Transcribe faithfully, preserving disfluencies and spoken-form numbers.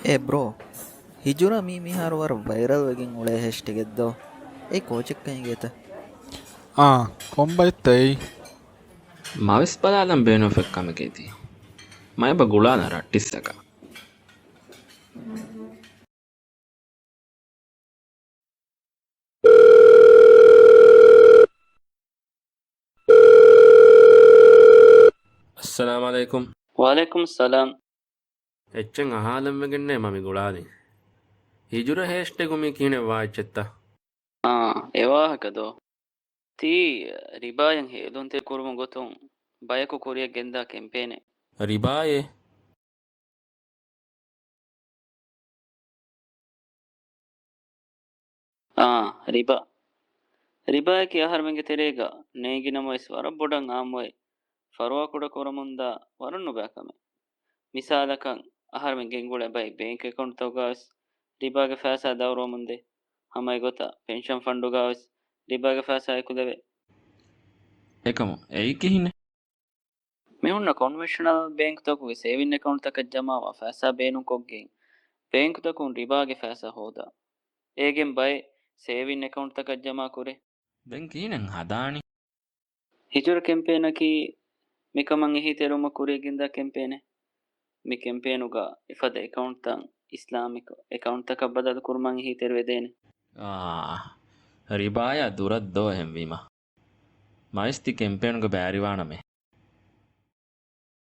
އޭ ބްރޯ، ހިޖުރަ މީ މިހާރު ވަރަށް ވައިރަލް ވެގެން އުޅޭ ހޭޝްޓެގެއްދޯ؟ އެއީ ކޯޗެއްކަން އެނގޭތަ؟ އާ، ކޮންބައެއްތަ އެއީ؟ މަވެސް ބަލާލަން ބޭނުންފެއް ކަމެކޭ ތީ. މައިބަ ގުޅާނަ ރައްޓިއްސަކަށް. އައްސަލާމު ޢަލައިކުމް. ވަޢަލައިކުމުއްސަލާމް. އެއްޗެއް އަހާލަން ވެގެންނޭ މަ މި ގުޅާލީ. ހިޖުރަ ހޭޝްޓެގު މީ ކިހިނެއް ވާ އެއްޗެއްތަ؟ އާ، އެވާހަކަ ދޯ. ތީ ރިބާއަށް ހޭލުންތެރި ކުރުމުގެ ގޮތުން ބަޔަކު ކުރިއަށް ގެންދާ ކެމްޕޭނެއް. ރިބާއޭ؟ އާ، ރިބާ. ރިބާއަކީ އަހަރެމެންގެ ތެރޭގަ ނޭނގި ނަމަވެސް ވަރަށް ބޮޑަށް އާއްމުވެ، ފަރުވާކުޑަ ކުރަމުންދާ ވަރަށް ނުބައި ކަމެއް. މިސާލަކަށް، އަހަރެމެން ގެންގުޅޭ ބައެއް ބޭންކް އެކައުންޓްތަކުގަވެސް ރިބާގެ ފައިސާ ދައުރުވަމުންދޭ. ހަމަ އެގޮތަށް ޕެންޝަން ފަންޑުގަވެސް ރިބާގެ ފައިސާ އެކުލެވޭ. އެކަމު އެއީ ކިހިނެއް؟ މިހުންނަ ކޮންވެންޝަނަލް ބޭންކްތަކުގެ ސޭވިން އެކައުންޓްތަކަށް ޖަމާވާ ފައިސާ ބޭނުންކޮށްގެން، ބޭންކްތަކުން ރިބާގެ ފައިސާ ހޯދާ. އޭގެން ބައެއް ސޭވިން އެކައުންޓްތަކަށް ޖަމާކުރޭ. ދެން ކިހިނެއް ހަދާނީ؟ ހިޖުރަ ކެމްޕޭނަކީ މިކަމަށް އެހީތެރިވުމަށް ކުރިއަށްގެންދާ ކެމްޕޭނެއް. މި ކެމްޕޭނުގަ އެފަދަ އެކައުންޓްތައް އިސްލާމިކް އެކައުންޓްތަކަށް ބަދަލު ކުރުމަށް އެހީތެރިވެދޭނެ. އާ، ރިބާޔާ ދުރަށް ދޯ އެހެންވީމަ. މަވެސް ތި ކެމްޕޭނުގަ ބައިވެރިވާނަމޭ.